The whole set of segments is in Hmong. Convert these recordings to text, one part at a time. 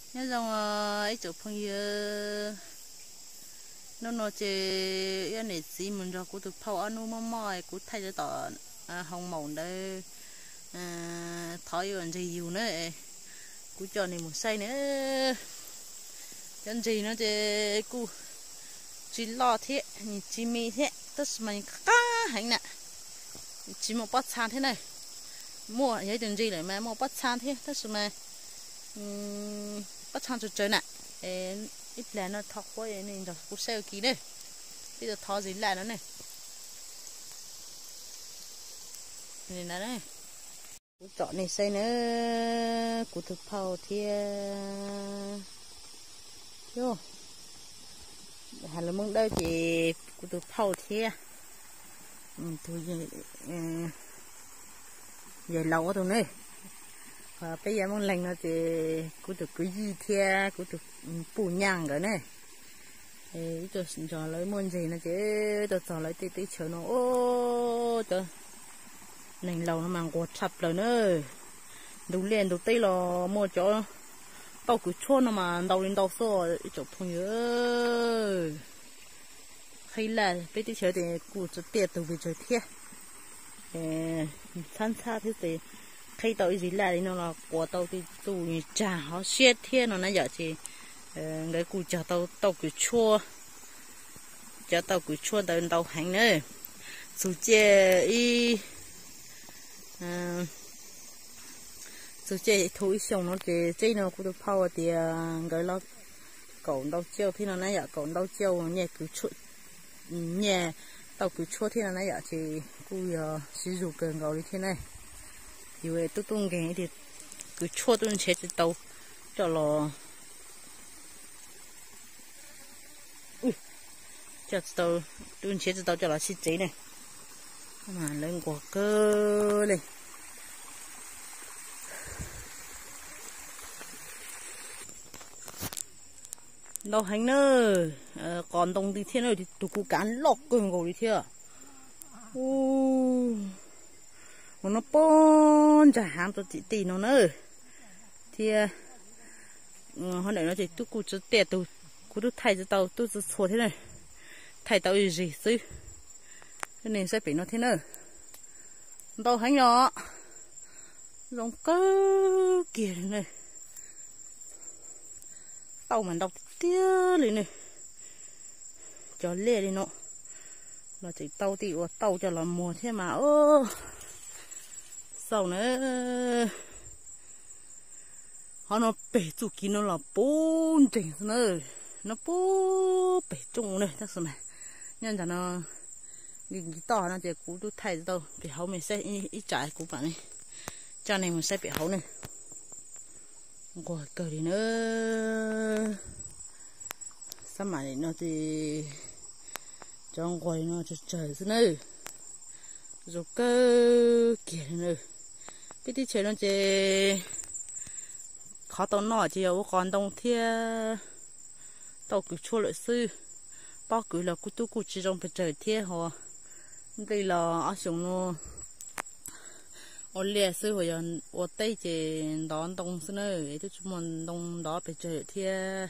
Nyob zoo ib tsoom phooj ywg, hnub no ces ib niam txiv mus nrog kuv tus phauj ob hnub moj moj, kuv thaij rau tom hoo maum ntawd, thov ib ua ntseg yug na, kuv coj nej mus saib na. Cov ntseg no ces kuj tsis loj thiab tsis me thiab, tab sis mas qab heev na, tsis muaj pob txha thiab na. Muaj yog ib tug ntseg lawm mas muaj pob txha thiab, tab sis mas pob txha tsawg tsawg na. Ib plag no thov qhuab nej nrog kuv saib ua ke na, peb tau thov zis laj no ne. Kuv tsom nej saib na, kuv tus phauj thiab, has lus Hmoob Dawb ces kuv tus phauj thiab tus yawg laus ob tug ne. Peb yog Hmoob Leeg no ces kuv tus kwv yij thiab kuv tus puj nyaj nkawd ne. Wb tuaj nrog lawv muaj ntseg no ces tuaj txog lawv tej teb chaws no, cov neeg laus no mas nquag tshaj plaws na. Ntug liaj ntug teb los muaj cov tauj kws tshuab no mas ntau li ntau xwb ib tsoom phooj ywg. Qhib laj peb teb chaws ces kuj tsis tiaj tug pes tsawg thiab, ntxhab ntxhab thiab ces qhib tau ib zis laj li no los quas tau tej txuj tsag hov siab thiab no na yom. Ces nkawd kuj cog tau tauj kws tshuab, cov tauj kws tshuab ntawd ntau heev na. Txug ciaj ib, txug ciaj thu ib xyoos no ces teb no kuv tus phauj tias nkawd los kaum ntau caug thiab no na yom, kaum ntau caug nyiaj, nyiaj tauj kws tshuab thiab no na yom, ces kuj yog siv zug kawg nkaus li thiab na. Yus tub tub nkeeg tias kws tshuab tub nrhiav tsis tau coj los, tub nrhiav tsis tau coj los sib tsev ne, lawv nquag kawg li. Ntau heev na, qos ntoo ntws thiab na, tus kuv kav loj kawg nkaus li thiab. Ua no puag ntsag haav rau tim tej no na, thiab hov ntawm no ces tub kuj tsis tiaj tug, kuv tub thaij tsis tau, tub txhua txhua thiab na, thaij tau ib zis xwb. Nej saib pem no thiab na, ntau heev los zoo kawg kiag li na. Tauj mas ntau tiag tiag li ne. Cov liaj li no los tseem tau tej uas tauj coj los muag thiab mas, xauj na. Qhov no pem txuj kiv no los puv nreeg xwb na, no puv pem rooj na, tab sis mas nyob ntawm no nkim toj no ces kuv tub thaij tsis tau, pem hauv mej saib ib tsam kuv mam li coj nej mus saib pem hauv ne. Nquag kawg li na. Xab mam li no ces cov nquag li no tsawg tsawg xwb na, zoo kawg kiag li na. Peb teb chaws no ces qhov tau noj ces yog ua qos ntoo thiab tauj kws tshuab lawm xwb. Pob kws los kuj tub kuj tsis zoo pes tsawg thiab, ho nplej los ob xyoos no ua liaj xwb, ho yog ua teb ces ntov ntoo xwb na, twb tsis muaj ntoo ntov pes tsawg thiab.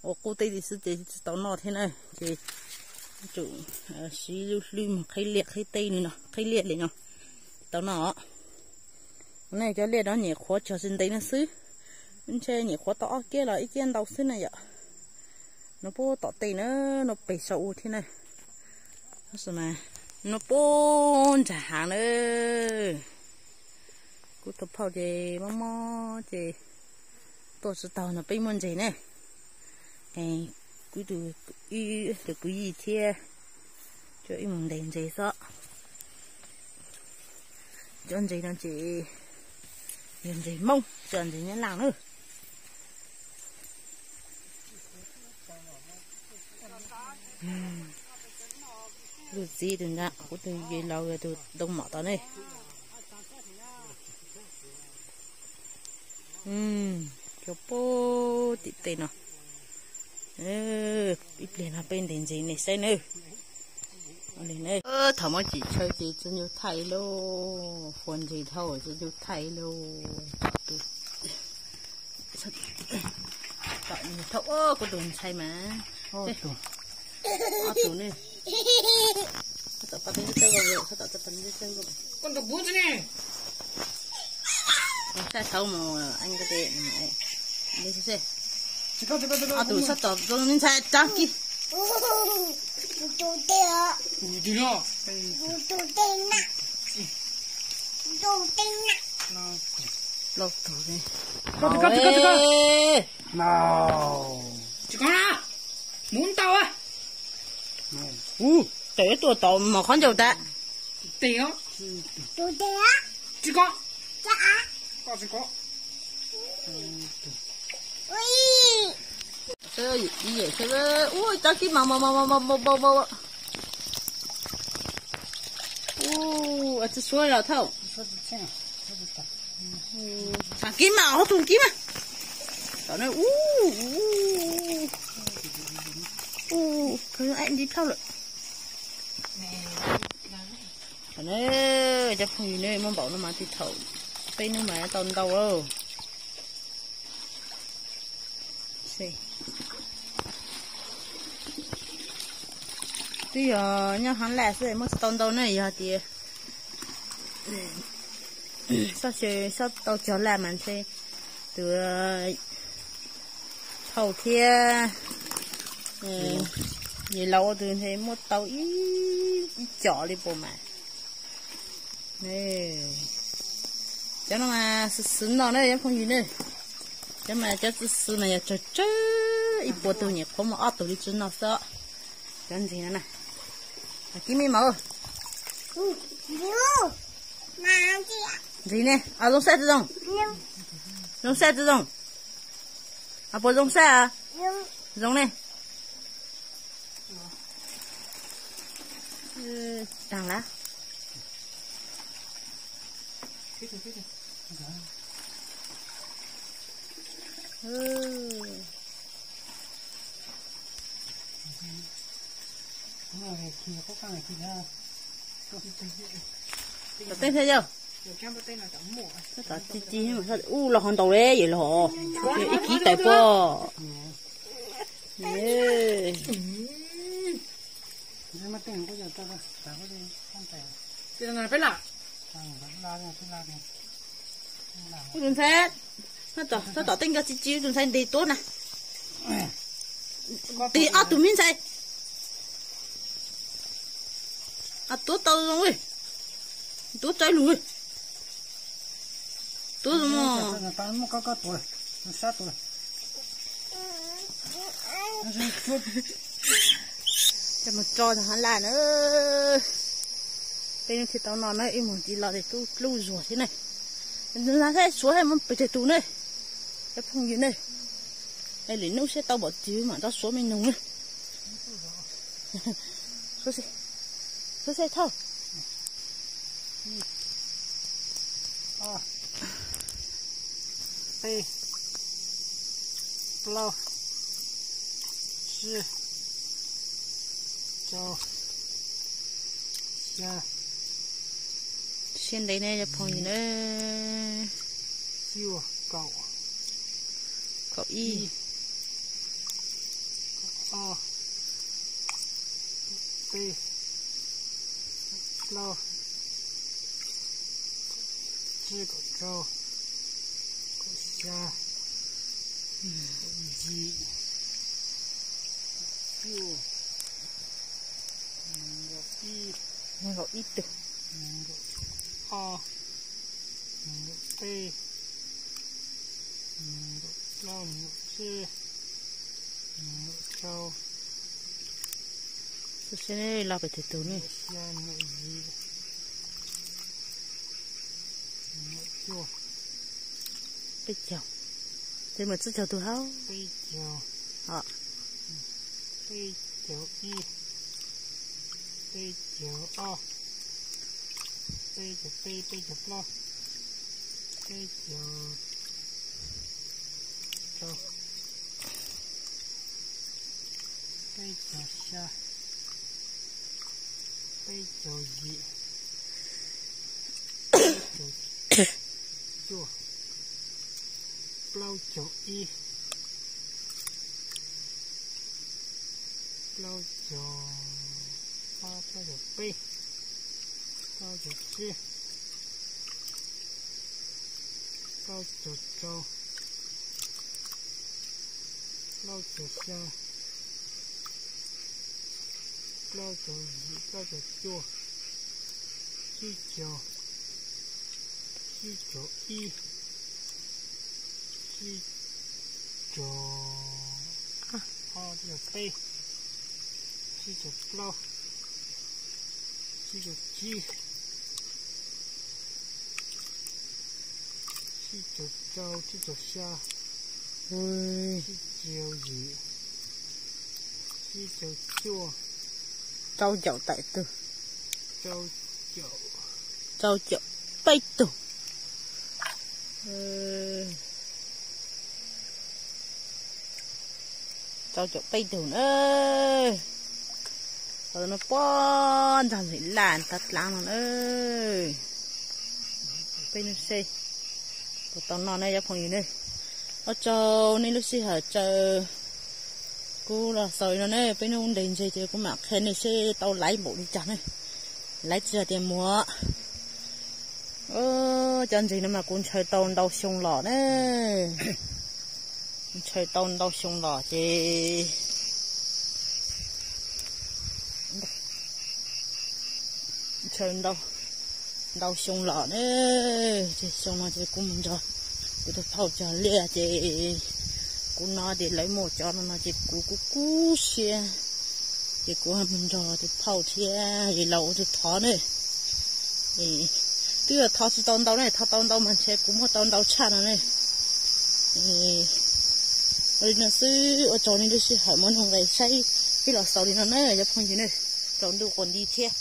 Ua qub teb li xwb ces tsis tau noj thiab na, ces tsum siv lub hlwb mus qhib liaj qhib teb li no, qhib liaj li no tau noj. Nej cov liaj no nyuam qhuav tsog tsis ntev no xwb, ntshe nyuam qhuav tau ob kiab los ib kiab ntau xwb na yom. No puag tom tej na, no pem saum ub thiab na, tab sis mas no puag ntsag hav na. Kuv tus phauj ces mob mob ces tuaj tsis tau no peb muaj ntses ne. Kuv tus, ib tus kwv yij thiab, coj ib mus ntes ntses xwb. Cov ntses no ces yog ntses Hmoob, tsis yog ntses Nyab Laj na. Tus txiv tus ntawd, kuv tus yawg laus tus ntoo mom tod ne. Cov puag tim tej no, ib pliag no peb ntes ntses nej saib nawb. Thaum muab tsim tshaw ces tsis ncu thaij lauj, fuav ntses dhau tsis ncu thaij lauj. Tus Thauj, kuv tus ntxhais mas. Ob tug ne. Tab tom pa peb teb, tab tom pa peb teb. Sab tauv mus, ob tug sab tom zoo me ntxhais tag kis. Plaub tug ne. Tes tuaj tom mos qhov ncauj tas. Ua tag kis mas mas mas mas mas mas. Ua tsis suav los thauj. Tag kis mas, ob tug kis mas. Tom no, ua, ua, ua, nti plhaub lawm. Cov phooj ywg ne, muaj npaum no mas tig thaum peb hnub mas tau ntau. Twb yog nyob haav laj xwb muab tsis tau ntau ne, yog tias xob xyaw xob tau cog laj mas ntshe tus thauj thiab yawg laus ua tus ntshe muab tau ib, ib com li puas mas. Cov no mas xwm xwm noj na cov phooj ywg ne. Cov mas cov txwv xwm mas yog tsawg tsawg ib puas tug nyuam qhuav muaj ob tug li tsis noj xwb. Cov ntxiv no na. Kib me mov. Ntxiv ne, zoo sab tsis zoo? Zoo sab tsis zoo? Puas zoo sab? Zoo ne. Taag lawm. Tom tej thiab yog. Ub, los hov ntau le yawg laus, ib kib tawm puas. Tus ntxhais, tab tom tej nkaus tsis tsis tus ntxhais ntes tuab na. Tes ob tug me ntxhais. Tuab tau zoo, tuab tsawg lug, tuab zoo. Mus tso haav laj na. Peb hnub thiaj tau noj na, ib mus ntxiv los ces dlub dlub zuag thiab ne. Suav thiab muab pes tsawg tus ne, cov phooj ywg ne. Lwm hnub saib tau npaum twg mam rov suav me noog na. Suav seb thauj. Peb, plaub, tsib, rau, xya. Siab ntev ne cov phooj ywg na. Xyuas kaum, kaum ib, kaum ob, peb, plaub, tsib, kaum rau, kaum xya, kaum yim, kaum cuaj, nees nkaum ib, nees nkaum ib tug, nees nkaum ob, nees nkaum peb, nees nkaum plaub, nees nkaum tsib, nees nkaum rau. Xyuas seb los pes tsawg tus ne. Peb caug. Tes mas tsib caug tus hauv. Peb caug. Peb caug ib, peb caug ob, peb caug peb, peb caug plaub, peb caug rau, peb caug xya, peb caug yim, peb caug cuaj, plaub caug ib, Plaub caug, plaub caug peb, plaub caug tsib, plaub caug rau, plaub caug xya, plaub caug yim, plaub caug cuaj, tsib caug, tsib caug ib, tsib caug ob, tsib caug peb, tsib caug plaub, tsib caug tsib, tsib caug rau, tsib caug xya, tsib caug yim, tsib caug cuaj, rau caum tawm tug, rau caum peb tug, rau caum peb tug na. Qhov no puag nrog lwm laj tav dlav no na. Peb nug seb puas tau noj ne cov phooj ywg ne. Ua tsaug nej lub sij hawm tsaws kuv los xaus li no ne, peb nug ntes ntses ces kuv mam qhia nej seb tau laiv npaum li cas ne. Laiv tsis hais tias muag, cov ntses no mas kuv ntshaw tau ntau xyoo los ne. Ntshaw tau ntau xyoo los ces ntshaw ntau xyoo los ne. Ces xyoo no ces kuv mus nrog kuv tus phauj cog liaj ces kuv hnov tias lawv muaj cov no no ces kuv kuj kub siab, ces kuv mus nrog tus phauj thiab yawg laus ua tus thov ne. Twb yog thov tsis tau ntau ne, thov tau ntau mas ntshe kuv muaj tau ntau tshaj no ne. Ua li no xwb, ua tsaug nej lub sij hawm muab nug nqe saib peb los xaus li no na cov phooj ywg ne. Tsaus ntuj quas nti thiab.